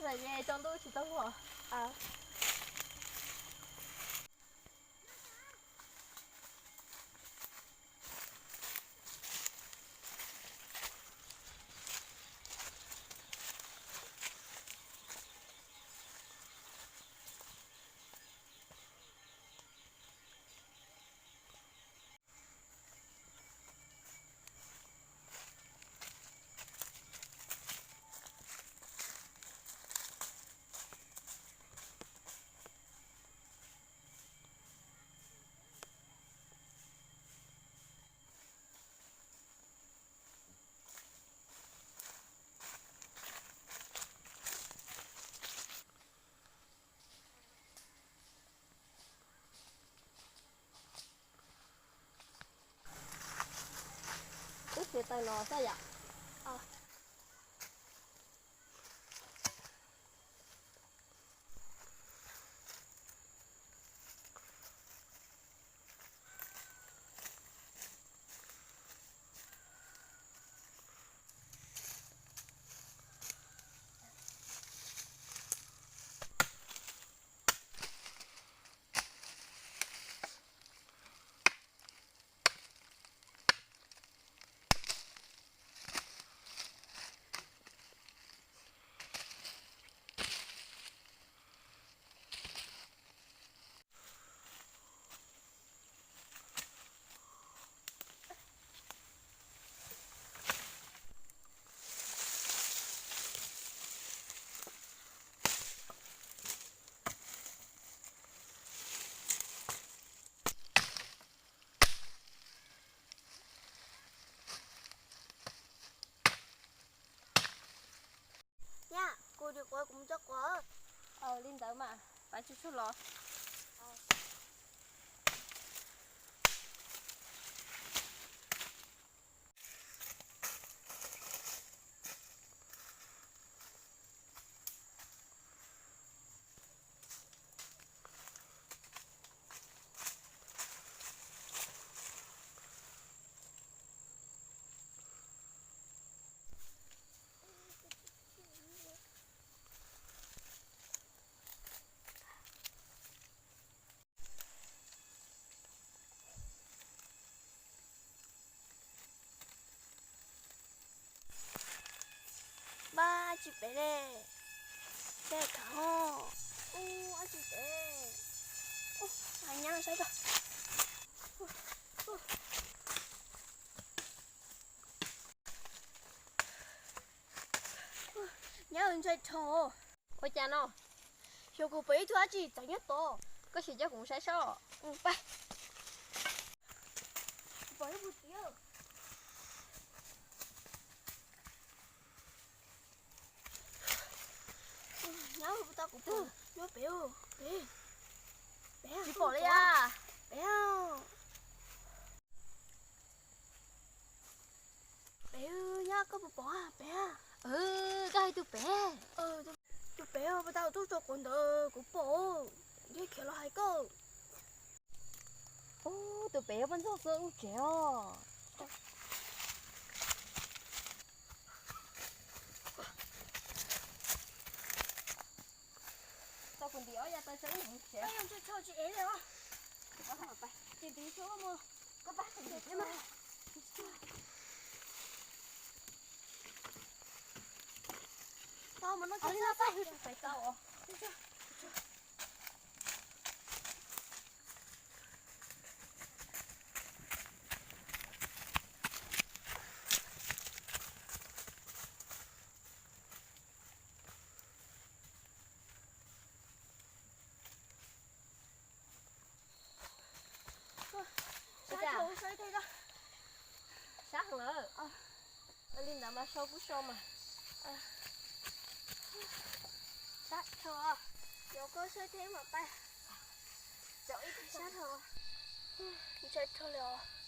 Tsaus ntuj tsis tau ua. Ub, hliav taws no xwb yom. Nyab, kuv dim quav, kuv mus coj quav. Li ntawd mas pab tsuj tsuag los. Npab, dab tsi pem ne? Pem khav os. Ub, dab tsi pem? Ub, nyab saib tso. Nyab, ntshai dhau. Ua cas no? Xyov kuv pom ib tug dab tsi txawv nyob tod. Koj sim coj kuv saib seb. Pab. Pom ib tug tiag. Nyab, puas tau kuv pom nyob pem, pem, pem. Tsis pom li a. Pem. Pem, nyab, koj puas pom pem? Koj hais tus pem. Tus pem puas tau tuaj tso quav ntawd kuv pom. Yog khiav los hais koj. Ub, tus pem yog poj ntxoog xwb ub tsev os. Tau kuv ntim ob yav taw tso wb mus tsev. Tau mas no, tau os. Sab heev lawm. Li ntawd mas sau kuj sau mas. Sab dhau, yuav koj saib thiab mas pab. Sab dhau, ntshai dhau li os.